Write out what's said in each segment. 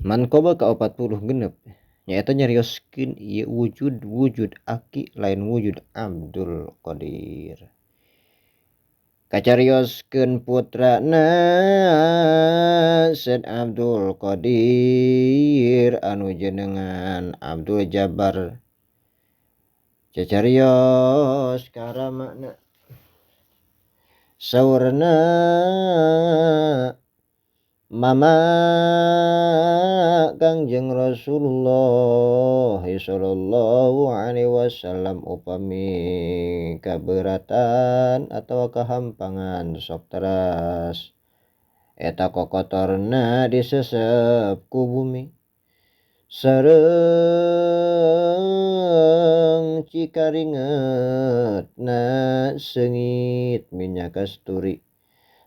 Manqobah ka 46 nyaeta nyarioskeun ieu wujud-wujud aki lain wujud Abdul Qadir. Kacarioskeun putrana Syekh Abdul Qadir anu jenengan Abdul Jabbar. Cacarios karamana saurna mama Kangjeng Rasulullah sallallahu alaihi wasallam upami kaberatan atawa kahampangan sok teras eta kokotorna disesep ku bumi sareng cikaringetna seungit minyak kasturi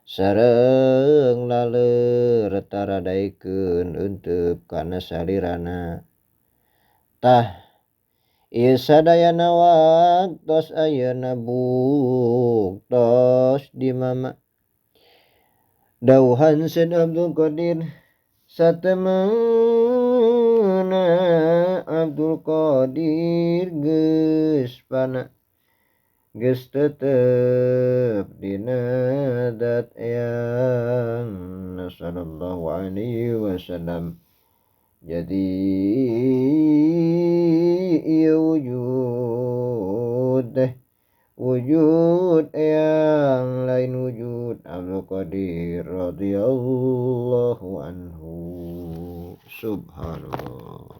sareng laleur taradaikeun euteup kana salirana. Tah ieu sadayana waktos ayeuna buktos di mama dauhan Syekh Abdul Qadir satemena Abdul Qadir geus pana geus tetep dina dat eyang sallallahu alaihi wasallam. Jadi ieu wujud teh wujud eyang lain wujud Abdul Qadir radhiyallahu anhu. Subhanallah.